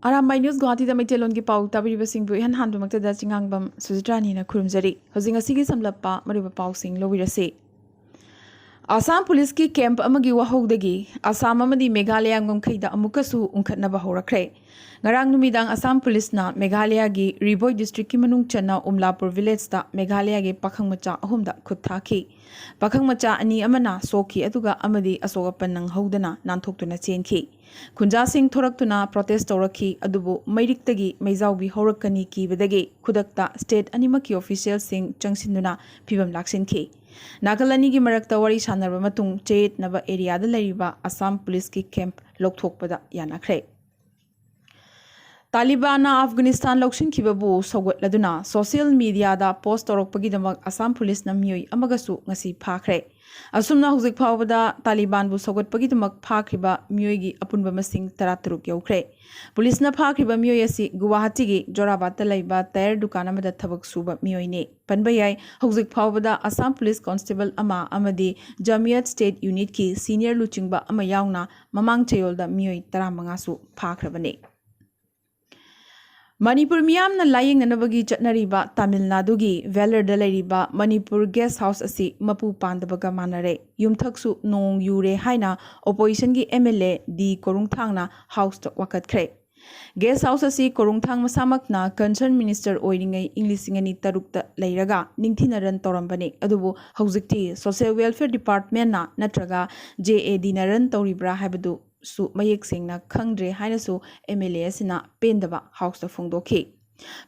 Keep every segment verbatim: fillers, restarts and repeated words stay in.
Arambai news ꯒꯨꯋꯥꯍꯥꯇꯤꯗ ꯃꯩꯇꯩꯂꯣꯟꯒꯤ ꯄꯥꯎ ꯇꯥꯕꯤꯔꯤꯕꯁꯤꯡꯕꯨ ꯏꯍꯥꯟ ꯍꯥꯟꯕꯃꯛꯇꯗ ꯆꯤꯉꯥꯡꯕꯝ ꯁꯨꯖꯤꯇ꯭ꯔꯥꯅꯤꯅ ꯈꯨꯔꯨꯝꯖꯔꯤ꯫ ꯍꯧꯖꯤꯛ ꯉꯁꯤꯒꯤ ꯁꯝꯂꯞꯄ ꯃꯔꯨꯑꯣꯏꯕ ꯄꯥꯎꯁꯤꯡ ꯂꯧꯕꯤꯔꯁꯤ꯫ ꯑꯁꯥꯝ ꯄꯨꯂꯤꯁꯀꯤ ꯀꯦꯝꯞ ꯑꯃꯒꯤ ꯋꯥꯍꯧꯗꯒꯤ ꯑꯁꯥꯝ ꯑꯃꯗꯤ ꯃꯦꯘꯥꯂꯌꯥ ꯉꯝꯈꯩꯗ ꯑꯃꯨꯛꯀꯁꯨ ꯎꯪꯈꯠꯅꯕ ꯍꯧꯔꯛꯈ꯭ꯔꯦ꯫ ꯉꯔꯥꯡ ꯅꯨꯃꯤꯗꯥꯡ ꯑꯁꯥꯝ ꯄꯨꯂꯤꯁꯅ ꯃꯦꯘꯥꯂꯌꯥꯒꯤ ꯔꯤꯕꯣꯏ ꯗꯤꯁꯇ꯭ꯔꯤꯛꯀꯤ ꯃꯅꯨꯡ ꯆꯟꯅ ꯎꯝꯂꯥꯄꯨꯔ ꯚꯤꯂꯦꯖꯇ ꯃꯦꯘꯥꯂꯌꯥꯒꯤ ꯄꯥꯈꯪ ꯃꯆꯥ ꯑꯍꯨꯝꯗ ꯈꯨꯠ ꯊꯥꯈꯤ꯫ ꯄꯥꯈꯪ ꯃꯆꯥ ꯑꯅꯤ ꯑꯃꯅ ꯁꯣꯛꯈꯤ, ꯑꯗꯨꯒ ꯑꯃꯗꯤ ꯑꯁꯣꯛ ꯑꯄꯟ ꯅꯪꯍꯧꯗꯅ ꯅꯥꯟꯊꯣꯛꯇꯨꯅ ꯆꯦꯟꯈꯤ꯫ ꯈꯨꯟꯖꯥꯁꯤꯡ ꯊꯣꯔꯛꯇꯨꯅ ꯄ꯭ꯔꯣꯇꯦꯁ ꯇꯧꯔꯛꯈꯤ, ꯑꯗꯨꯕꯨ ꯃꯩꯔꯤꯛꯇꯒꯤ ꯃꯩꯖꯥꯎꯕꯤ ꯍꯧꯔꯛꯀꯅꯤ ꯀꯤꯕꯗꯒꯤ ꯈꯨꯗꯛꯇ ꯁ꯭ꯇꯦꯠ ꯑꯅꯤꯃꯛꯀꯤ ꯑꯣꯐꯤꯁꯤꯌꯦꯜꯁꯤꯡ ꯆꯪꯁꯤꯟꯗꯨꯅ ꯐꯤꯕꯝ ꯂꯥꯛꯁꯤꯟꯈꯤ꯫ ꯅꯥꯀꯜ ꯑꯅꯤꯒꯤ ꯃꯔꯛꯇ ꯋꯥꯔꯤ ꯁꯥꯟꯅꯔꯕ ꯃꯇꯨꯡ ꯆꯌꯦꯠꯅꯕ ꯑꯦꯔꯤꯌꯥꯗ ꯂꯩꯔꯤꯕ ꯑꯁꯥꯝ ꯄꯨꯂꯤꯁꯀꯤ ꯀꯦꯝꯞ ꯂꯧꯊꯣꯛꯄꯗ ꯌꯥꯅꯈ꯭ꯔꯦ꯫ ꯇꯥꯂꯤꯕꯥꯟꯅ ꯑꯐꯒꯥꯅꯤꯁꯇꯥꯟ ꯂꯧꯁꯤꯟꯈꯤꯕꯕꯨ ꯁꯧꯒꯠꯂꯗꯨꯅ ꯁꯣꯁꯤꯌꯦꯜ ꯃꯤꯗꯤꯌꯥꯗ ꯄꯣꯁ ꯇꯧꯔꯛꯄꯒꯤꯗꯃꯛ ꯑꯁꯥꯝ ꯄꯨꯂꯤꯁꯅ ꯃꯤꯑꯣꯏ ꯑꯃꯒꯁꯨ ꯉꯁꯤ ꯐꯥꯈ꯭ꯔꯦ꯫ ꯑꯁꯨꯝꯅ ꯍꯧꯖꯤꯛ ꯐꯥꯎꯕꯗ ꯇꯥꯂꯤꯕꯥꯟꯕꯨ ꯁꯧꯒꯠꯄꯒꯤꯗꯃꯛ ꯐꯥꯈ꯭ꯔꯤꯕ ꯃꯤꯑꯣꯏꯒꯤ ꯑꯄꯨꯟꯕ ꯃꯁꯤꯡ ꯇꯔꯥꯇꯔꯨꯛ ꯌꯧꯈ꯭ꯔꯦ꯫ ꯄꯨꯂꯤꯁꯅ ꯐꯥꯈ꯭ꯔꯤꯕ ꯃꯤꯑꯣꯏ ꯑꯁꯤ ꯒꯨꯋꯥꯍꯥꯇꯤꯒꯤ ꯖꯣꯔꯥꯕꯥꯠꯇ ꯂꯩꯕ ꯇꯥꯌꯔ ꯗꯨꯀꯥꯟ ꯑꯃꯗ ꯊꯕꯛ ꯁꯨꯕ ꯃꯤꯑꯣꯏꯅꯤ꯫ ꯄꯟꯕ ꯌꯥꯏ, ꯍꯧꯖꯤꯛ ꯐꯥꯎꯕꯗ ꯑꯁꯥꯝ ꯄꯨꯂꯤꯁ ꯀꯣꯟꯁꯇꯦꯕꯜ ꯑꯃ ꯑꯃꯗꯤ ꯖꯥꯃꯤꯌꯠ ꯁ꯭ꯇꯦꯠ ꯌꯨꯅꯤꯠꯀꯤ ꯁꯤꯅꯤꯌꯔ ꯂꯨꯆꯤꯡꯕ ꯑꯃ ꯌꯥꯎꯅ ꯃꯃꯥꯡ ꯆꯌꯣꯜꯗ ꯃꯤꯑꯣꯏ ꯇꯔꯥꯃꯉꯥꯁꯨ ꯐꯥꯈ꯭ꯔꯕꯅꯤ꯫ ꯃꯅꯤꯄꯨꯔ ꯃꯤꯌꯥꯝꯅ ꯂꯥꯌꯦꯡꯅꯅꯕꯒꯤ ꯆꯠꯅꯔꯤꯕ ꯇꯥꯃꯤꯜ ꯅꯥꯗꯨꯒꯤ ꯚꯦꯂꯔꯗ ꯂꯩꯔꯤꯕ ꯃꯅꯤꯄꯨꯔ ꯒꯦꯁ ꯍꯥꯎꯁ ꯑꯁꯤ ꯃꯄꯨ ꯄꯥꯟꯗꯕꯒ ꯃꯥꯟꯅꯔꯦ꯫ ꯌꯨꯝꯊꯛꯁꯨ ꯅꯣꯡ ꯌꯨꯔꯦ ꯍꯥꯏꯅ ꯑꯣꯄꯣꯖꯤꯁꯟꯒꯤ ꯑꯦꯝ ꯑꯦꯜ ꯑꯦ ꯗꯤ ꯀꯣꯔꯨꯡꯊꯥꯡꯅ ꯍꯥꯎꯁꯇ ꯋꯥꯀꯠꯈ꯭ꯔꯦ꯫ ꯒꯦꯁ ꯍꯥꯎꯁ ꯑꯁꯤ ꯀꯣꯔꯨꯡꯊꯥꯡ ꯃꯁꯥꯃꯛꯅ ꯀꯟꯁꯔꯟ ꯃꯤꯅꯤꯁꯇꯔ ꯑꯣꯏꯔꯤꯉꯩ ꯏꯪ ꯂꯤꯁꯤꯡ ꯑꯅꯤ ꯇꯔꯨꯛꯇ ꯂꯩꯔꯒ ꯅꯤꯡꯊꯤꯅ ꯔꯟ ꯇꯧꯔꯝꯕꯅꯤ, ꯑꯗꯨꯕꯨ ꯍꯧꯖꯤꯛꯇꯤ ꯁꯣꯁꯤꯌꯦꯜ ꯋꯦꯜꯐꯤꯌꯔ ꯗꯤꯄꯥꯔꯠꯃꯦꯟꯅ ꯅꯠꯇ꯭ꯔꯒ ꯖꯦ ꯑꯦ ꯗꯤꯅ ꯔꯟ ꯇꯧꯔꯤꯕ꯭ꯔꯥ ꯍꯥꯏꯕꯗꯨꯁꯨ ꯃꯌꯦꯛ ꯁꯦꯡꯅ ꯈꯪꯗ꯭ꯔꯦ ꯍꯥꯏꯅꯁꯨ ꯑꯦꯝ ꯑꯦꯜ ꯑꯦ ꯑꯁꯤꯅ ꯄꯦꯟꯗꯕ ꯍꯥꯎꯁꯇ ꯐꯣꯡꯗꯣꯛꯈꯤ꯫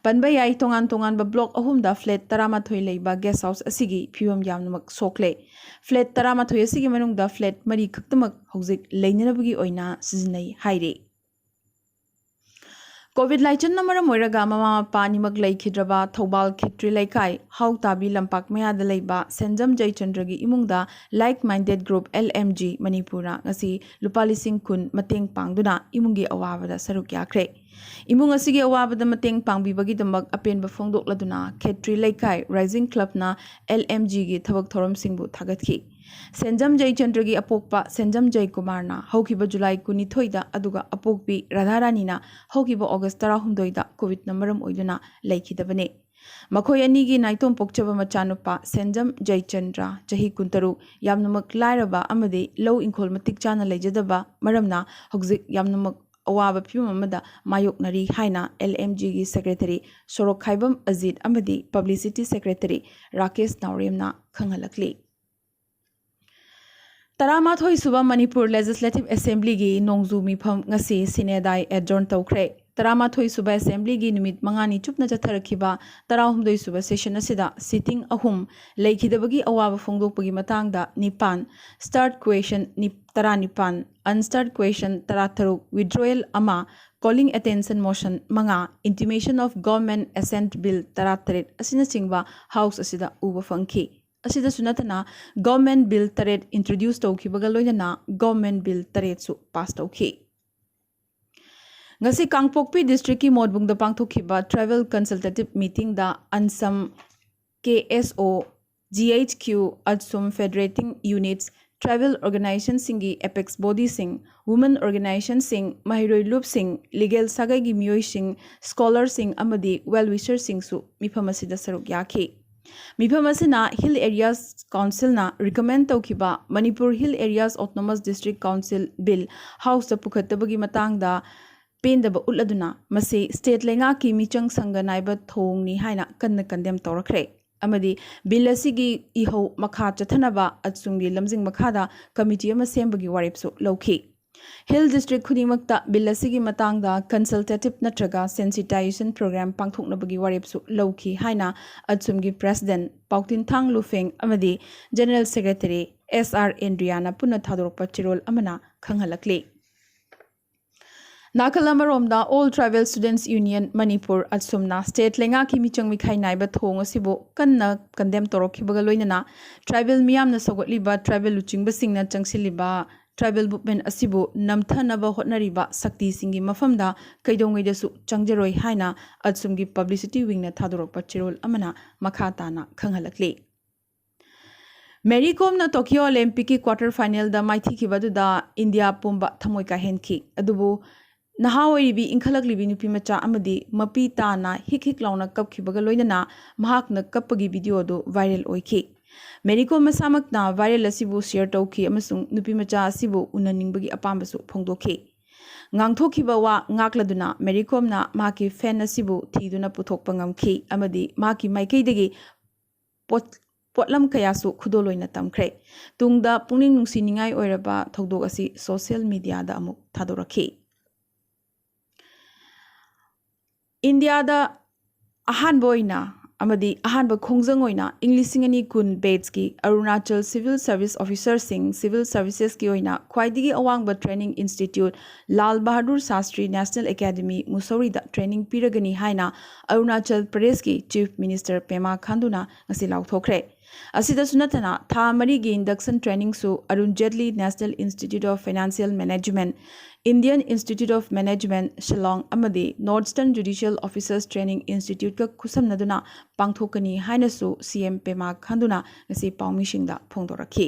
ꯄꯟꯕ ꯌꯥꯏ, ꯇꯣꯉꯥꯟ ꯇꯣꯉꯥꯟꯕ ꯕ꯭ꯂꯣꯛ ꯑꯍꯨꯝꯗ ꯐ꯭ꯂꯦꯠ ꯇꯔꯥꯃꯥꯊꯣꯏ ꯂꯩꯕ ꯒꯦꯁ ꯍꯥꯎꯁ ꯑꯁꯤꯒꯤ ꯐꯤꯕꯝ ꯌꯥꯝꯅꯃꯛ ꯁꯣꯛꯂꯦ꯫ ꯐ꯭ꯂꯦꯠ ꯇꯔꯥꯃꯥꯊꯣꯏ ꯑꯁꯤꯒꯤ ꯃꯅꯨꯡꯗ ꯐ꯭ꯂꯦꯠ ꯃꯔꯤ ꯈꯛꯇꯃꯛ ꯍꯧꯖꯤꯛ ꯂꯩꯅꯅꯕꯒꯤ ꯑꯣꯏꯅ ꯁꯤꯖꯤꯟꯅꯩ ꯍꯥꯏꯔꯤ꯫ ꯀꯣꯚꯤꯗ ꯂꯥꯏꯆꯠꯅ ꯃꯔꯝ ꯑꯣꯏꯔꯒ ꯃꯃꯥ ꯃꯄꯥ ꯑꯅꯤꯃꯛ ꯂꯩꯈꯤꯗ꯭ꯔꯕ ꯊꯧꯕꯥꯜ ꯈꯦꯇ꯭ꯔꯤ ꯂꯩꯀꯥꯏ ꯍꯥꯎ ꯇꯥꯕꯤ ꯂꯝꯄꯥꯛ ꯃꯌꯥꯗ ꯂꯩꯕ ꯁꯦꯟꯖꯝ ꯖꯌꯆꯟꯗ꯭ꯔꯒꯤ ꯏꯃꯨꯡꯗ like minded group L M G ꯃꯅꯤꯄꯨꯔꯅ ꯉꯁꯤ ꯂꯨꯄꯥ ꯂꯤꯁꯤꯡ ꯀꯨꯟ ꯃꯇꯦꯡ ꯄꯥꯡꯗꯨꯅ ꯏꯃꯨꯡꯒꯤ ꯑꯋꯥꯕꯗ ꯁꯔꯨꯛ ꯌꯥꯈ꯭ꯔꯦ꯫ ꯏꯃꯨꯡ ꯑꯁꯤꯒꯤ ꯑꯋꯥꯕꯗ ꯃꯇꯦꯡ ꯄꯥꯡꯕꯤꯕꯒꯤꯗꯃꯛ ꯑꯄꯦꯟꯕ ꯐꯣꯡꯗꯣꯛꯂꯗꯨꯅ ꯈꯦꯇ꯭ꯔꯤ ꯂꯩꯀꯥꯏ ꯔꯥꯏꯖꯤꯡ ꯀ꯭ꯂꯕꯅ ꯑꯦꯜ ꯑꯦꯝ ꯖꯤꯒꯤ ꯊꯕꯛ ꯊꯧꯔꯝꯁꯤꯡꯕꯨ ꯊꯥꯒꯠꯈꯤ꯫ ꯁꯦꯟꯖꯝ ꯖꯌꯆꯟꯗ꯭ꯔꯒꯤ ꯑꯄꯣꯛꯄ ꯁꯦꯟꯖꯝ ꯖꯌꯀꯨꯃꯥꯔꯅ ꯍꯧꯈꯤꯕ ꯖꯨꯂꯥꯏ ꯀꯨꯟꯅꯤꯊꯣꯏꯗ, ꯑꯗꯨꯒ ꯑꯄꯣꯛꯄꯤ ꯔꯥꯙꯥꯔꯥꯅꯤꯅ ꯍꯧꯈꯤꯕ ꯑꯣꯒꯁ ꯇꯔꯥꯍꯨꯝꯗꯣꯏꯗ ꯀꯣꯚꯤꯗꯅ ꯃꯔꯝ ꯑꯣꯏꯗꯨꯅ ꯂꯩꯈꯤꯗꯕꯅꯤ꯫ ꯃꯈꯣꯏ ꯑꯅꯤꯒꯤ ꯅꯥꯏꯇꯣꯝ ꯄꯣꯛꯆꯕ ꯃꯆꯥꯅꯨꯄꯥ ꯁꯦꯟꯖꯝ ꯖꯌꯆꯟꯗ꯭ꯔ, ꯆꯍꯤ ꯀꯨꯟꯇꯔꯨꯛ, ꯌꯥꯝꯅꯃꯛ ꯂꯥꯏꯔꯕ ꯑꯃꯗꯤ ꯂꯧ ꯏꯪꯈꯣꯜ ꯃꯇꯤꯛ ꯆꯥꯅ ꯂꯩꯖꯗꯕ ꯃꯔꯝꯅ ꯍꯧꯖꯤꯛ ꯌꯥꯝꯅꯃꯛ ꯑꯋꯥꯕ ꯐꯤꯕꯝ ꯑꯃꯗ ꯃꯥꯌꯣꯛꯅꯔꯤ ꯍꯥꯏꯅ ꯑꯦꯜ ꯑꯦꯝ ꯖꯤꯒꯤ ꯁꯦꯀ꯭ꯔꯦꯇꯔꯤ ꯁꯣꯔꯣꯛꯈꯥꯏꯕꯝ ꯑꯖꯤꯠ ꯑꯃꯗꯤ ꯄꯕ꯭ꯂꯤꯁꯤꯇꯤ ꯁꯦꯀ꯭ꯔꯦꯇꯔꯤ ꯔꯥꯀꯦꯁ ꯅꯥꯎꯔꯦꯝꯅ ꯈꯪꯍꯜꯂꯛꯂꯤ꯫ ꯇꯔꯥꯃꯥꯊꯣꯏ ꯁꯨꯕ ꯃꯅꯤꯄꯨꯔ ꯂꯦꯖꯤꯁꯂꯦꯇꯤꯚ ꯑꯦꯁꯦꯝꯕ꯭ꯂꯤꯒꯤ ꯅꯣꯡꯖꯨ ꯃꯤꯐꯝ ꯉꯁꯤ ꯁꯤꯅꯦꯗꯥꯏ ꯑꯦꯗꯖꯣꯔꯟ ꯇꯧꯈ꯭ꯔꯦ꯫ ꯇꯔꯥꯃꯥꯊꯣꯏ ꯁꯨꯕ ꯑꯦꯁꯦꯝꯕ꯭ꯂꯤꯒꯤ ꯅꯨꯃꯤꯠ ꯃꯉꯥꯅꯤ ꯆꯨꯞꯅ ꯆꯠꯊꯔꯛꯈꯤꯕ ꯇꯔꯥꯍꯨꯝꯗꯣꯏ ꯁꯨꯕ ꯁꯦꯁꯟ ꯑꯁꯤꯗ ꯁꯤꯇꯤꯡ ꯑꯍꯨꯝ ꯂꯩꯈꯤꯗꯕꯒꯤ ꯑꯋꯥꯕ ꯐꯣꯡꯗꯣꯛꯄꯒꯤ ꯃꯇꯥꯡꯗ ꯅꯤꯄꯥꯟ, ꯁ꯭ꯇꯥꯔꯠ ꯀ꯭ꯋꯦꯁꯟ ꯅꯤꯞ-, ꯇꯔꯥꯅꯤꯄꯥꯟ, ꯑꯟꯁ꯭ꯇꯥꯔꯠ ꯀ꯭ꯋꯦꯁꯟ ꯇꯔꯥꯇꯔꯨꯛ, ꯋꯤꯗ꯭ꯔꯣꯌꯦꯜ ꯑꯃ, ꯀꯣꯂꯤꯡ ꯑꯦꯇꯦꯟꯁꯟ ꯃꯣꯁꯟ ꯃꯉꯥ, ꯏꯟꯇꯤꯃꯦꯁꯟ ꯑꯣꯐ ꯒꯚꯔꯟꯃꯦꯟꯠ ꯑꯦꯁꯦꯟꯠ ꯕꯤꯜ ꯇꯔꯥꯇꯔꯦꯠ ꯑꯁꯤꯅꯆꯤꯡꯕ ꯍꯥꯎꯁ ꯑꯁꯤꯗ ꯎꯕ ꯐꯪꯈꯤ꯫ ꯑꯁꯤꯗꯁꯨ ꯅꯠꯇꯅ ꯒꯚꯔꯟꯃꯦꯟꯠ ꯕꯤꯜ ꯇꯔꯦꯠ ꯏꯟꯇ꯭ꯔꯣꯗ꯭ꯌꯨꯁ ꯇꯧꯈꯤꯕꯒ ꯂꯣꯏꯅꯅ ꯒꯚꯔꯟꯃꯦꯟꯠ ꯕꯤꯜ ꯇꯔꯦꯠꯁꯨ ꯄꯥꯁ ꯇꯧꯈꯤ꯫ ꯉꯁꯤ ꯀꯥꯡꯄꯣꯛꯄꯤ ꯗꯤꯁꯇ꯭ꯔꯤꯛꯀꯤ ꯃꯣꯠꯕꯨꯡꯗ ꯄꯥꯡꯊꯣꯛꯈꯤꯕ ꯇ꯭ꯔꯥꯏꯕꯦꯜ ꯀꯟꯁꯜꯇꯦꯇꯤꯚ ꯃꯤꯇꯤꯡꯗ ꯑꯟꯁꯝ, K S O, G H Q, ꯑꯠꯁꯨꯝ ꯐꯦꯗꯔꯦꯇꯤꯡ ꯌꯨꯅꯤꯠꯁ, ꯇ꯭ꯔꯥꯏꯕꯦꯜ ꯑꯣꯔꯒꯅꯥꯏꯖꯦꯁꯟꯁꯤꯡꯒꯤ ꯑꯦꯄꯦꯛꯁ ꯕꯣꯗꯤꯁꯤꯡ, ꯋꯨꯃꯦꯟ ꯑꯣꯔꯒꯅꯥꯏꯖꯦꯁꯟꯁꯤꯡ, ꯃꯍꯩꯔꯣꯏ ꯂꯨꯞꯁꯤꯡ, ꯂꯤꯒꯦꯜ ꯁꯥꯒꯩꯒꯤ ꯃꯤꯑꯣꯏꯁꯤꯡ, ꯁ꯭ꯀꯣꯂꯔꯁꯤꯡ ꯑꯃꯗꯤ ꯋꯦꯜ ꯋꯤꯁꯔꯁꯤꯡꯁꯨ ꯃꯤꯐꯝ ꯑꯁꯤꯗ ꯁꯔꯨꯛ ꯌꯥꯈꯤ꯫ ꯃꯤꯐꯝ ꯑꯁꯤꯅ ꯍꯤꯜ ꯑꯦꯔꯤꯌꯥꯁ ꯀꯥꯎꯟꯁꯤꯜꯅ ꯔꯤꯀꯃꯦꯟ ꯇꯧꯈꯤꯕ Manipur hill areas autonomous district council bill ꯍꯥꯎꯁꯇ ꯄꯨꯈꯠꯇꯕꯒꯤ ꯃꯇꯥꯡꯗ ꯄꯦꯟꯗꯕ ꯎꯠꯂꯗꯨꯅ ꯃꯁꯤ ꯁ꯭ꯇꯦꯠ ꯂꯩꯉꯥꯛꯀꯤ ꯃꯤꯆꯪ ꯁꯪꯒ ꯅꯥꯏꯕ ꯊꯧꯑꯣꯡꯅꯤ ꯍꯥꯏꯅ ꯀꯟꯅ ꯀꯟꯗꯦꯝ ꯇꯧꯔꯛꯈ꯭ꯔꯦ꯫ ꯑꯃꯗꯤ ꯕꯤꯜ ꯑꯁꯤꯒꯤ ꯏꯍꯧ ꯃꯈꯥ ꯆꯠꯊꯅꯕ ꯑꯠꯁꯨꯝꯒꯤ ꯂꯝꯖꯤꯡ ꯃꯈꯥꯗ ꯀꯃꯤꯇꯤ ꯑꯃ ꯁꯦꯝꯕꯒꯤ ꯋꯥꯔꯦꯞꯁꯨ ꯂꯧꯈꯤ꯫ ꯍꯤꯜ ꯗꯤꯁꯇ꯭ꯔꯤꯛ ꯈꯨꯗꯤꯡꯃꯛꯇ ꯕꯤꯜ ꯑꯁꯤꯒꯤ ꯃꯇꯥꯡꯗ ꯀꯟꯁꯜꯇꯦꯇꯤꯚ ꯅꯠꯇ꯭ꯔꯒ ꯁꯦꯟꯁꯤꯇꯥꯏꯖꯦꯁꯟ ꯄ꯭ꯔꯣꯒ꯭ꯔꯥꯝ ꯄꯥꯡꯊꯣꯛꯅꯕꯒꯤ ꯋꯥꯔꯦꯞꯁꯨ ꯂꯧꯈꯤ ꯍꯥꯏꯅ ꯑꯠꯁꯨꯝꯒꯤ ꯄ꯭ꯔꯦꯁꯤꯗꯦꯟꯠ ꯄꯥꯎꯇꯤꯟꯊꯥꯡ ꯂꯨꯐꯦꯡ ꯑꯃꯗꯤ ꯖꯦꯅꯔꯦꯜ ꯁꯦꯀ꯭ꯔꯦꯇꯔꯤ ꯑꯦꯁ ꯑꯥꯔ ꯑꯦꯟꯗ꯭ꯔꯤꯌꯥꯅ ꯄꯨꯟꯅ ꯊꯥꯗꯣꯔꯛꯄ ꯆꯦꯔꯣꯜ ꯑꯃꯅ ꯈꯪꯍꯜꯂꯛꯂꯤ꯫ ꯅꯥꯀꯜ ꯑꯃꯔꯣꯝꯗ, all tribal students union Manipur, ꯑꯠꯁꯨꯝꯅ ꯁ꯭ꯇꯦꯠ ꯂꯩꯉꯥꯛꯀꯤ ꯃꯤꯆꯪ ꯃꯤꯈꯥꯏ ꯅꯥꯏꯕ ꯊꯧꯑꯣꯡ ꯑꯁꯤꯕꯨ ꯀꯟꯅ ꯀꯟꯗꯦꯝ ꯇꯧꯔꯛꯈꯤꯕꯒ ꯂꯣꯏꯅꯅ ꯇ꯭ꯔꯥꯏꯕꯦꯜ ꯃꯤꯌꯥꯝꯅ ꯁꯧꯒꯠꯂꯤꯕ ꯇ꯭ꯔꯥꯏꯕꯦꯜ ꯂꯨꯆꯤꯡꯕꯁꯤꯡꯅ ꯆꯪꯁꯤꯜꯂꯤꯕ ꯇ꯭ꯔꯥꯏꯕꯦꯜ ꯃꯨꯚꯃꯦꯟꯠ ꯑꯁꯤꯕꯨ ꯅꯝꯊꯅꯕ ꯍꯣꯠꯅꯔꯤꯕ ꯁꯛꯇꯤꯁꯤꯡꯒꯤ ꯃꯐꯝꯗ ꯀꯩꯗꯧꯉꯩꯗꯁꯨ ꯆꯪꯖꯔꯣꯏ ꯍꯥꯏꯅ ꯑꯠꯁꯨꯝꯒꯤ ꯄꯕ꯭ꯂꯤꯁꯤꯇꯤ ꯋꯤꯡꯅ ꯊꯥꯗꯣꯔꯛꯄ ꯆꯦꯔꯣꯜ ꯑꯃꯅ ꯃꯈꯥ ꯇꯥꯅ ꯈꯪꯍꯜꯂꯛꯂꯤ꯫ ꯃꯦꯔꯤ ꯀꯣꯝꯅ ꯇꯣꯀꯤꯌꯣ ꯑꯣꯂꯦꯝꯄꯤꯛꯀꯤ ꯀ꯭ꯋꯥꯇꯔ ꯐꯥꯏꯅꯦꯜꯗ ꯃꯥꯏꯊꯤꯈꯤꯕ ꯑꯗꯨꯗ ꯏꯟꯗꯤꯌꯥ ꯄꯨꯝꯕ ꯊꯃꯣꯏ ꯀꯥꯏꯍꯟꯈꯤ꯫ ꯑꯗꯨꯕꯨ ꯅꯍꯥ ꯑꯣꯏꯔꯤꯕꯤ ꯏꯟꯈꯠꯂꯛꯂꯤꯕꯤ ꯅꯨꯄꯤ ꯃꯆꯥ ꯑꯃꯗꯤ ꯃꯄꯤ ꯇꯥꯅ ꯍꯤꯛ ꯍꯤꯛ ꯂꯥꯎꯅ ꯀꯞꯈꯤꯕꯒ ꯂꯣꯏꯅꯅ ꯃꯍꯥꯛꯅ ꯀꯞꯄꯒꯤ ꯚꯤꯗꯤꯑꯣ ꯑꯗꯨ ꯚꯥꯏꯔꯦꯜ ꯑꯣꯏꯈꯤ꯫ ꯃꯦꯔꯤ ꯀꯣꯝ ꯃꯁꯥꯃꯛꯅ ꯚꯥꯏꯔꯦꯜ ꯑꯁꯤꯕꯨ ꯁꯤꯌꯔ ꯇꯧꯈꯤ ꯑꯃꯁꯨꯡ ꯅꯨꯄꯤ ꯃꯆꯥ ꯑꯁꯤꯕꯨ ꯎꯅꯅꯤꯡꯕꯒꯤ ꯑꯄꯥꯝꯕꯁꯨ ꯐꯣꯡꯗꯣꯛꯈꯤ꯫ ꯉꯥꯡꯊꯣꯛꯈꯤꯕ ꯋꯥ ꯉꯥꯛꯂꯗꯨꯅ ꯃꯦꯔꯤ ꯀꯣꯝꯅ ꯃꯍꯥꯛꯀꯤ ꯐꯦꯟ ꯑꯁꯤꯕꯨ ꯊꯤꯗꯨꯅ ꯄꯨꯊꯣꯛꯄ ꯉꯝꯈꯤ ꯑꯃꯗꯤ ꯃꯍꯥꯛꯀꯤ ꯃꯥꯏꯀꯩꯗꯒꯤ ꯄꯣꯠ-, ꯄꯣꯠꯂꯝ ꯀꯌꯥꯁꯨ ꯈꯨꯗꯣꯜ ꯑꯣꯏꯅ ꯇꯝꯈ꯭ꯔꯦ꯫ ꯇꯨꯡꯗ ꯄꯨꯛꯅꯤꯡ ꯅꯨꯡꯁꯤꯅꯤꯡꯉꯥꯏ ꯑꯣꯏꯔꯕ ꯊꯧꯗꯣꯛ ꯑꯁꯤ ꯁꯣꯁꯤꯌꯦꯜ ꯃꯤꯗꯤꯌꯥꯗ ꯑꯃꯨꯛ ꯊꯥꯗꯣꯔꯛꯈꯤ꯫ ꯏꯟꯗꯤꯌꯥꯗ ꯑꯍꯥꯟꯕ ꯑꯣꯏꯅ ꯑꯃꯗꯤ ꯑꯍꯥꯟꯕ ꯈꯣꯡꯖꯪ ꯑꯣꯏꯅ ꯏꯪ ꯂꯤꯁꯤꯡ ꯑꯅꯤ ꯀꯨꯟ ꯕꯦꯠꯁꯀꯤ ꯑꯔꯨꯅꯥꯆꯜ ꯁꯤꯚꯤꯜ ꯁꯔꯚꯤꯁ ꯑꯣꯐꯤꯁꯔꯁꯤꯡ ꯁꯤꯚꯤꯜ ꯁꯔꯚꯤꯁꯦꯁꯀꯤ ꯑꯣꯏꯅ ꯈ꯭ꯋꯥꯏꯗꯒꯤ ꯑꯋꯥꯡꯕ training institute Lal Bahadur Shastri national academy ꯃꯨꯁꯧꯔꯤꯗ training ꯄꯤꯔꯒꯅꯤ ꯍꯥꯏꯅ ꯑꯔꯨꯅꯥꯆꯜ ꯄ꯭ꯔꯗꯦꯁꯀꯤ ꯆꯤꯐ ꯃꯤꯅꯤꯁꯇꯔ ꯄꯦꯃꯥ ꯈꯥꯟꯗꯨꯅ ꯉꯁꯤ ꯂꯥꯎꯊꯣꯛꯈ꯭ꯔꯦ꯫ ꯑꯁꯤꯗꯁꯨ ꯅꯠꯇꯅ ꯊꯥ ꯃꯔꯤꯒꯤ ꯏꯟꯗꯛꯁꯟ ꯇ꯭ꯔꯦꯅꯤꯡꯁꯨ Arun Jaitley national institute of financial management, Indian institute of management Shillong ꯑꯃꯗꯤ ꯅꯣꯔꯠꯁꯇꯔꯟ ꯖꯨꯗꯤꯁꯤꯌꯦꯜ ꯑꯣꯐꯤꯁꯔꯁ ꯇ꯭ꯔꯦꯅꯤꯡ ꯏꯟꯁꯇꯤꯇ꯭ꯌꯨꯠꯀ ꯈꯨꯠꯁꯝꯅꯗꯨꯅ ꯄꯥꯡꯊꯣꯛꯀꯅꯤ ꯍꯥꯏꯅꯁꯨ ꯁꯤ ꯑꯦꯝ ꯄꯦꯃꯥ ꯈꯥꯟꯗꯨꯅ ꯉꯁꯤ ꯄꯥꯎꯃꯤꯁꯤꯡꯗ ꯐꯣꯡꯗꯣꯔꯛꯈꯤ꯫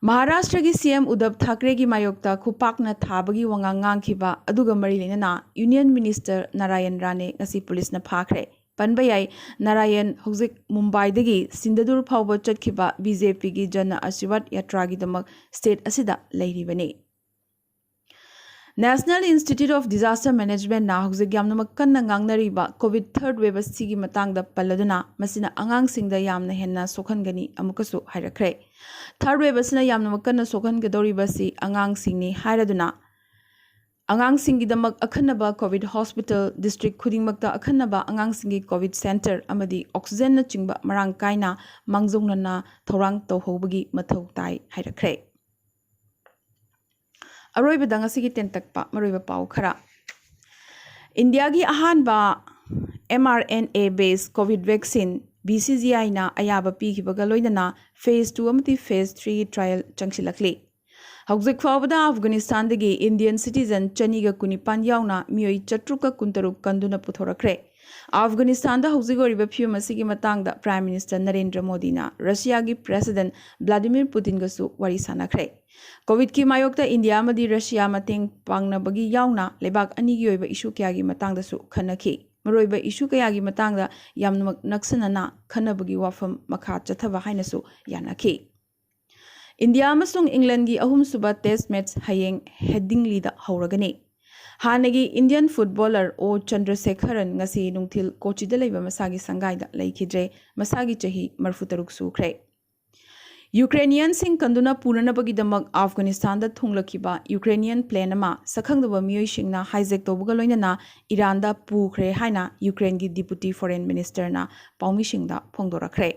ꯃꯍꯥꯔꯥꯁꯇ꯭ꯔꯒꯤ ꯁꯤ ꯑꯦꯝ ꯎꯗꯕ ꯊꯥꯀ꯭ꯔꯦꯒꯤ ꯃꯥꯌꯣꯛꯇ ꯈꯨꯄꯥꯛꯅ ꯊꯥꯕꯒꯤ ꯋꯥꯉꯥꯡ ꯉꯥꯡꯈꯤꯕ ꯑꯗꯨꯒ ꯃꯔꯤ ꯂꯩꯅꯅ ꯌꯨꯅꯤꯌꯟ ꯃꯤꯅꯤꯁꯇꯔ ꯅꯥꯔꯥꯌꯟ ꯔꯥꯅꯦ ꯉꯁꯤ ꯄꯨꯂꯤꯁꯅ ꯐꯥꯈ꯭ꯔꯦ꯫ ꯄꯟꯕ ꯌꯥꯏ, ꯅꯥꯔꯥꯌꯟ ꯍꯧꯖꯤꯛ ꯃꯨꯝꯕꯥꯏꯗꯒꯤ ꯁꯤꯟꯗꯗꯨꯔ ꯐꯥꯎꯕ ꯆꯠꯈꯤꯕ ꯕꯤ ꯖꯦ ꯄꯤꯒꯤ ꯖꯅ ꯑꯁꯤꯔꯕꯥꯗ ꯌꯥꯇ꯭ꯔꯥꯒꯤꯗꯃꯛ ꯁ꯭ꯇꯦꯠ ꯑꯁꯤꯗ ꯂꯩꯔꯤꯕꯅꯤ꯫ ꯅꯦꯁꯅꯦꯜ ꯏꯟꯁꯇꯤꯇ꯭ꯌꯨꯠ ꯑꯣꯐ ꯗꯤꯖꯥꯁꯇꯔ ꯃꯦꯅꯦꯖꯃꯦꯟꯠꯅ ꯍꯧꯖꯤꯛ ꯌꯥꯝꯅꯃꯛ ꯀꯟꯅ ꯉꯥꯡꯅꯔꯤꯕ ꯀꯣꯚꯤꯗ ꯊꯔꯗ ꯋꯦꯚ ꯑꯁꯤꯒꯤ ꯃꯇꯥꯡꯗ ꯄꯜꯂꯗꯨꯅ ꯃꯁꯤꯅ ꯑꯉꯥꯡꯁꯤꯡꯗ ꯌꯥꯝꯅ ꯍꯦꯟꯅ ꯁꯣꯛꯍꯟꯒꯅꯤ ꯑꯃꯨꯛꯀꯁꯨ ꯍꯥꯏꯔꯛꯈ꯭ꯔꯦ꯫ ꯊꯔꯗ ꯋꯦꯚ ꯑꯁꯤꯅ ꯌꯥꯝꯅꯃꯛ ꯀꯟꯅ ꯁꯣꯛꯍꯟꯒꯗꯧꯔꯤꯕ ꯑꯁꯤ ꯑꯉꯥꯡꯁꯤꯡꯅꯤ ꯍꯥꯏꯔꯗꯨꯅ ꯑꯉꯥꯡꯁꯤꯡꯒꯤꯗꯃꯛ ꯑꯈꯟꯅꯕ ꯀꯣꯚꯤꯗ ꯍꯣꯁꯄꯤꯇꯥꯜ, ꯗꯤꯁꯇ꯭ꯔꯤꯛ ꯈꯨꯗꯤꯡꯃꯛꯇ ꯑꯈꯟꯅꯕ ꯑꯉꯥꯡꯁꯤꯡꯒꯤ ꯀꯣꯚꯤꯗ ꯁꯦꯟꯇꯔ ꯑꯃꯗꯤ ꯑꯣꯛꯁꯤꯖꯟꯅꯆꯤꯡꯕ ꯃꯔꯥꯡ ꯀꯥꯏꯅ ꯃꯥꯡꯖꯧꯅꯅ ꯊꯧꯔꯥꯡ ꯇꯧꯍꯧꯕꯒꯤ ꯃꯊꯧ ꯇꯥꯏ ꯍꯥꯏꯔꯛꯈ꯭ꯔꯦ꯫ ꯑꯔꯣꯏꯕꯗ ꯉꯁꯤꯒꯤ ꯇꯦꯟꯇꯛꯄ ꯃꯔꯨꯑꯣꯏꯕ ꯄꯥꯎ ꯈꯔ꯫ ꯏꯟꯗꯤꯌꯥꯒꯤ ꯑꯍꯥꯟꯕ M R N A based covid vaccine B C G ꯑꯥꯏꯅ ꯑꯌꯥꯕ ꯄꯤꯈꯤꯕꯒ ꯂꯣꯏꯅꯅ ꯐꯦꯖ ꯇꯨ ꯑꯃꯗꯤ ꯐꯦꯖ ꯊ꯭ꯔꯤꯒꯤ ꯇ꯭ꯔꯥꯌꯦꯜ ꯆꯪꯁꯤꯜꯂꯛꯂꯤ꯫ ꯍꯧꯖꯤꯛ ꯐꯥꯎꯕꯗ ꯑꯐꯒꯥꯅꯤꯁꯇꯥꯟꯗꯒꯤ ꯏꯟꯗꯤꯌꯟ ꯁꯤꯇꯤꯖꯟ ꯆꯅꯤꯒ ꯀꯨꯟꯅꯤꯄꯥꯟ ꯌꯥꯎꯅ ꯃꯤꯑꯣꯏ ꯆꯥꯇ꯭ꯔꯨꯛꯀ ꯀꯨꯟꯇꯔꯨꯛ ꯀꯟꯗꯨꯅ ꯄꯨꯊꯣꯔꯛꯈ꯭ꯔꯦ꯫ ꯑꯐꯒꯥꯅꯤꯁꯇꯥꯟꯗ ꯍꯧꯖꯤꯛ ꯑꯣꯏꯔꯤꯕ ꯐꯤꯕꯝ ꯑꯁꯤꯒꯤ ꯃꯇꯥꯡꯗ Prime Minister ꯅꯔꯦꯟꯗ꯭ꯔ ꯃꯣꯗꯤꯅ ꯔꯁꯤꯌꯥꯒꯤ President Vladimir Putinꯒꯁꯨ ꯋꯥꯔꯤ ꯁꯥꯟꯅꯈ꯭ꯔꯦ꯫ COVID-ꯀꯤ ꯃꯥꯌꯣꯛꯇ ꯏꯟꯗꯤꯌꯥ ꯑꯃꯗꯤ ꯔꯁꯤꯌꯥ ꯃꯇꯦꯡ ꯄꯥꯡꯅꯕꯒꯤ ꯌꯥꯎꯅ ꯂꯩꯕꯥꯛ ꯑꯅꯤꯒꯤ ꯑꯣꯏꯕ issue ꯀꯌꯥꯒꯤ ꯃꯇꯥꯡꯗꯁꯨ ꯈꯟꯅꯈꯤ꯫ ꯃꯔꯨꯑꯣꯏꯕ issue ꯀꯌꯥꯒꯤ ꯃꯇꯥꯡꯗ ꯌꯥꯝꯅꯃꯛ ꯅꯛꯁꯤꯟꯅꯅ ꯈꯟꯅꯕꯒꯤ ꯋꯥꯐꯝ ꯃꯈꯥ ꯆꯠꯊꯕ ꯍꯥꯏꯅꯁꯨ ꯌꯥꯅꯈꯤ꯫ ꯏꯟꯗꯤꯌꯥ ꯑꯃꯁꯨꯡ ꯏꯪꯂꯦꯟꯒꯤ ꯑꯍꯨꯝꯁꯨꯕ Test match ꯍꯌꯦꯡ ꯍꯦꯗꯤꯡꯂꯤꯗ ꯍꯧꯔꯒꯅꯤ꯫ ꯍꯥꯟꯅꯒꯤ Indian footballer O Chandrasekharan ꯉꯁꯤ ꯅꯨꯡꯊꯤꯜ ꯀꯣꯆꯤꯗ ꯂꯩꯕ ꯃꯁꯥꯒꯤ ꯁꯪꯒꯥꯏꯗ ꯂꯩꯈꯤꯗ꯭ꯔꯦ꯫ ꯃꯁꯥꯒꯤ ꯆꯍꯤ ꯃꯔꯤꯐꯨꯇꯔꯨꯛ ꯁꯨꯈ꯭ꯔꯦ꯫ ꯌꯨꯀ꯭ꯔꯦꯅꯤꯌꯟꯁꯤꯡ ꯀꯟꯗꯨꯅ ꯄꯨꯅꯅꯕꯒꯤꯗꯃꯛ ꯑꯐꯒꯥꯅꯤꯁꯇꯥꯟꯗ ꯊꯨꯡꯂꯛꯈꯤꯕ ꯌꯨꯀ꯭ꯔꯦꯅꯤꯌꯟ plane ꯑꯃ ꯁꯛꯈꯪꯗꯕ ꯃꯤꯑꯣꯏꯁꯤꯡꯅ hijack ꯇꯧꯕꯒ ꯂꯣꯏꯅꯅ ꯏꯔꯥꯟꯗ ꯄꯨꯈ꯭ꯔꯦ ꯍꯥꯏꯅ ꯌꯨꯀ꯭ꯔꯦꯟꯒꯤ Deputy Foreign Ministerꯅ ꯄꯥꯎꯃꯤꯁꯤꯡꯗ ꯐꯣꯡꯗꯣꯔꯛꯈ꯭ꯔꯦ꯫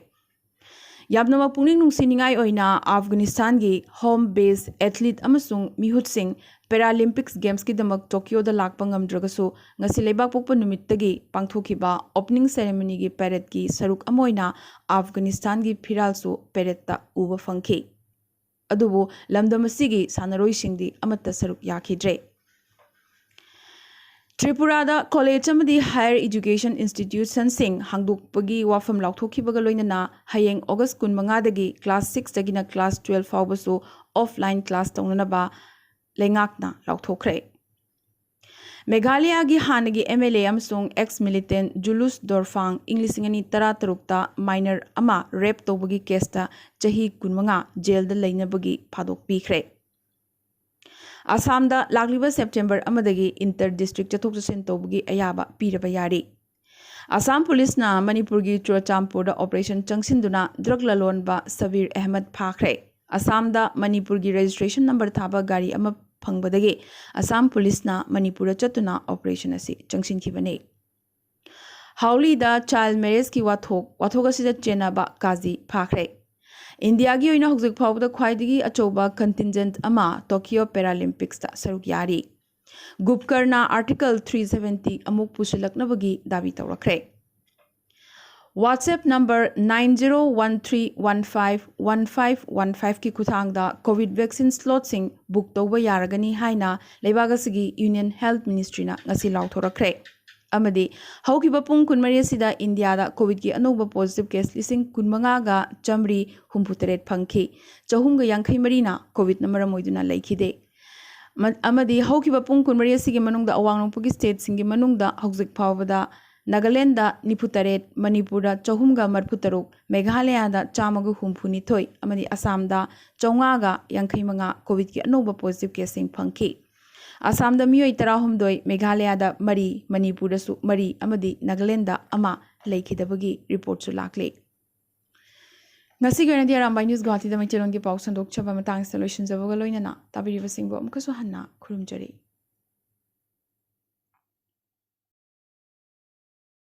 ꯌꯥꯝꯅꯃꯛ ꯄꯨꯛꯅꯤꯡ ꯅꯨꯡꯁꯤꯅꯤꯡꯉꯥꯏ ꯑꯣꯏꯅ ꯑꯐꯒꯥꯅꯤꯁꯇꯥꯟꯒꯤ home base athlete ꯑꯃꯁꯨꯡ ꯃꯤꯍꯨꯠꯁꯤꯡ Paralympics Gamesꯀꯤꯗꯃꯛ ꯇꯣꯀꯤꯌꯣꯗ ꯂꯥꯛꯄ ꯉꯝꯗ꯭ꯔꯒꯁꯨ, ꯉꯁꯤ ꯂꯩꯕꯥꯛꯄꯣꯛꯄ ꯅꯨꯃꯤꯠꯇꯒꯤ ꯄꯥꯡꯊꯣꯛꯈꯤꯕ opening ceremonyꯒꯤ paradeꯀꯤ ꯁꯔꯨꯛ ꯑꯃ ꯑꯣꯏꯅ ꯑꯐꯒꯥꯅꯤꯁꯇꯥꯟꯒꯤ ꯐꯤꯔꯥꯜꯁꯨ paradeꯇ ꯎꯕ ꯐꯪꯈꯤ꯫ ꯑꯗꯨꯕꯨ ꯂꯝꯗꯝ ꯑꯁꯤꯒꯤ ꯁꯥꯟꯅꯔꯣꯏꯁꯤꯡꯗꯤ ꯑꯃꯠꯇ ꯁꯔꯨꯛ ꯌꯥꯈꯤꯗ꯭ꯔꯦ꯫ ꯇ꯭ꯔꯤꯄꯨꯔꯥꯗ college ꯑꯃꯗꯤ higher education institutionꯁꯤꯡ ꯍꯥꯡꯗꯣꯛꯄꯒꯤ ꯋꯥꯐꯝ ꯂꯥꯎꯊꯣꯛꯈꯤꯕꯒ ꯂꯣꯏꯅꯅ ꯍꯌꯦꯡ August ꯀꯨꯟꯃꯉꯥꯗꯒꯤ class sixꯇꯒꯤꯅ class twelve ꯐꯥꯎꯕꯁꯨ offline class ꯇꯧꯅꯅꯕ ꯂꯩꯉꯥꯛꯅ ꯂꯥꯎꯊꯣꯛꯈ꯭ꯔꯦ꯫ ꯃꯦꯘꯥꯂꯌꯥꯒꯤ ꯍꯥꯟꯅꯒꯤ MLA ꯑꯃꯁꯨꯡ ex-militant ꯖꯨꯂꯨꯁ ꯗꯣꯔꯐꯥꯡ ꯏꯪ ꯂꯤꯁꯤꯡ ꯑꯅꯤ ꯇꯔꯥꯇꯔꯨꯛꯇ minor ꯑꯃ rape ꯇꯧꯕꯒꯤ caseꯇ ꯆꯍꯤ ꯀꯨꯟꯃꯉꯥ jailꯗ ꯂꯩꯅꯕꯒꯤ ꯐꯥꯗꯣꯛ ꯄꯤꯈ꯭ꯔꯦ꯫ ꯑꯁꯥꯝꯗ ꯂꯥꯛꯂꯤꯕ September ꯑꯃꯗꯒꯤ inter district ꯆꯠꯊꯣꯛ ꯆꯠꯁꯤꯟ ꯇꯧꯕꯒꯤ ꯑꯌꯥꯕ ꯄꯤꯔꯕ ꯌꯥꯔꯤ꯫ ꯑꯁꯥꯝ ꯄꯨꯂꯤꯁꯅ ꯃꯅꯤꯄꯨꯔꯒꯤ ꯆꯨꯔꯆꯥꯟꯄꯨꯔꯗ operation ꯆꯪꯁꯤꯟꯗꯨꯅ drug ꯂꯂꯣꯟꯕ ꯁꯕꯤꯔ ꯑꯍꯃꯗ ꯐꯥꯈ꯭ꯔꯦ꯫ ꯑꯁꯥꯝꯗ ꯃꯅꯤꯄꯨꯔꯒꯤ registration number ꯊꯥꯕ ꯒꯥꯔꯤ ꯑꯃ ꯐꯪꯕꯗꯒꯤ ꯑꯁꯥꯝ ꯄꯨꯂꯤꯁꯅ ꯃꯅꯤꯄꯨꯔꯗ ꯆꯠꯇꯨꯅ operation ꯑꯁꯤ ꯆꯪꯁꯤꯟꯈꯤꯕꯅꯤ꯫ ꯍꯥꯎꯂꯤꯗ child marriageꯀꯤ ꯋꯥꯊꯣꯛ, ꯋꯥꯊꯣꯛ ꯑꯁꯤꯗ ꯆꯦꯟꯅꯕ ꯀꯥꯖꯤ ꯐꯥꯈ꯭ꯔꯦ꯫ ꯏꯟꯗꯤꯌꯥꯒꯤ ꯑꯣꯏꯅ ꯍꯧꯖꯤꯛ ꯐꯥꯎꯕꯗ ꯈ꯭ꯋꯥꯏꯗꯒꯤ ꯑꯆꯧꯕ contingent ꯑꯃ Tokyo Paralympicsꯇ ꯁꯔꯨꯛ ꯌꯥꯔꯤ꯫ ꯒꯨꯞꯀꯔꯅ Article three seventy ꯑꯃꯨꯛ ꯄꯨꯁꯤꯜꯂꯛꯅꯕꯒꯤ Dhabi ꯇꯧꯔꯛꯈ꯭ꯔꯦ꯫ WhatsApp number nine zero one three one five one five one fiveꯀꯤ ꯈꯨꯠꯊꯥꯡꯗ COVID vaccine slotꯁꯤꯡ book ꯇꯧꯕ ꯌꯥꯔꯒꯅꯤ ꯍꯥꯏꯅ ꯂꯩꯕꯥꯛ ꯑꯁꯤꯒꯤ Union Health Ministryꯅ ꯉꯁꯤ ꯂꯥꯎꯊꯣꯔꯛꯈ꯭ꯔꯦ꯫ ꯑꯃꯗꯤ ꯍꯧꯈꯤꯕ ꯄꯨꯡ ꯀꯨꯟꯃꯔꯤ ꯑꯁꯤꯗ ꯏꯟꯗꯤꯌꯥꯗ ꯀꯣꯚꯤꯗꯀꯤ ꯑꯅꯧꯕ ꯄꯣꯖꯤꯇꯤꯚ ꯀꯦꯁ ꯂꯤꯁꯤꯡ ꯀꯨꯟꯃꯉꯥꯒ ꯆꯥꯃꯔꯤ ꯍꯨꯝꯐꯨꯇꯔꯦꯠ ꯐꯪꯈꯤ꯫ ꯆꯍꯨꯝꯒ ꯌꯥꯡꯈꯩ ꯃꯔꯤꯅ ꯀꯣꯚꯤꯗꯅ ꯃꯔꯝ ꯑꯣꯏꯗꯨꯅ ꯂꯩꯈꯤꯗꯦ꯫ ꯃ-, ꯑꯃꯗꯤ ꯍꯧꯈꯤꯕ ꯄꯨꯡ ꯀꯨꯟꯃꯔꯤ ꯑꯁꯤꯒꯤ ꯃꯅꯨꯡꯗ ꯑꯋꯥꯡ ꯅꯣꯡꯄꯣꯛꯀꯤ ꯁ꯭ꯇꯦꯠꯁꯤꯡꯒꯤ ꯃꯅꯨꯡꯗ ꯍꯧꯖꯤꯛ ꯐꯥꯎꯕꯗ ꯅꯥꯒꯥꯂꯦꯟꯗ ꯅꯤꯐꯨꯇꯔꯦꯠ, ꯃꯅꯤꯄꯨꯔꯗ ꯆꯍꯨꯝꯒ ꯃꯔꯤꯐꯨꯇꯔꯨꯛ, ꯃꯦꯘꯥꯂꯌꯥꯗ ꯆꯥꯝꯃꯒ ꯍꯨꯝꯐꯨꯅꯤꯊꯣꯏ ꯑꯃꯗꯤ ꯑꯁꯥꯝꯗ ꯆꯥꯝꯃꯉꯥꯒ ꯌꯥꯡꯈꯩ ꯃꯉꯥ ꯀꯣꯚꯤꯗꯀꯤ ꯑꯅꯧꯕ ꯄꯣꯖꯤꯇꯤꯚ ꯀꯦꯁꯁꯤꯡ ꯐꯪꯈꯤ꯫ ꯑꯁꯥꯝꯗ ꯃꯤꯑꯣꯏ ꯇꯔꯥꯍꯨꯝꯗꯣꯏ, ꯃꯦꯘꯥꯂꯌꯥꯗ ꯃꯔꯤ, ꯃꯅꯤꯄꯨꯔꯗꯁꯨ ꯃꯔꯤ ꯑꯃꯗꯤ ꯅꯥꯒꯥꯂꯦꯟꯗ ꯑꯃ ꯂꯩꯈꯤꯗꯕꯒꯤ ꯔꯤꯄꯣꯔꯠꯁꯨ ꯂꯥꯛꯂꯤ꯫ ꯉꯁꯤꯒꯤ ꯑꯣꯏꯅꯗꯤ ꯑꯔꯥꯝꯕꯥꯏ ꯅ꯭ꯌꯨꯁ ꯒꯨꯋꯥꯍꯥꯇꯤꯗ ꯃꯩꯇꯩꯂꯣꯟꯒꯤ ꯄꯥꯎ ꯁꯟꯗꯣꯛꯆꯕ ꯃꯇꯥꯡꯁꯤꯗ ꯂꯣꯏꯁꯤꯟꯖꯕꯒ ꯂꯣꯏꯅꯅ ꯇꯥꯕꯤꯔꯤꯕꯁꯤꯡꯕꯨ ꯑꯃꯨꯛꯀꯁꯨ ꯍꯟꯅ ꯈꯨꯔꯨꯝꯖꯔꯤ꯫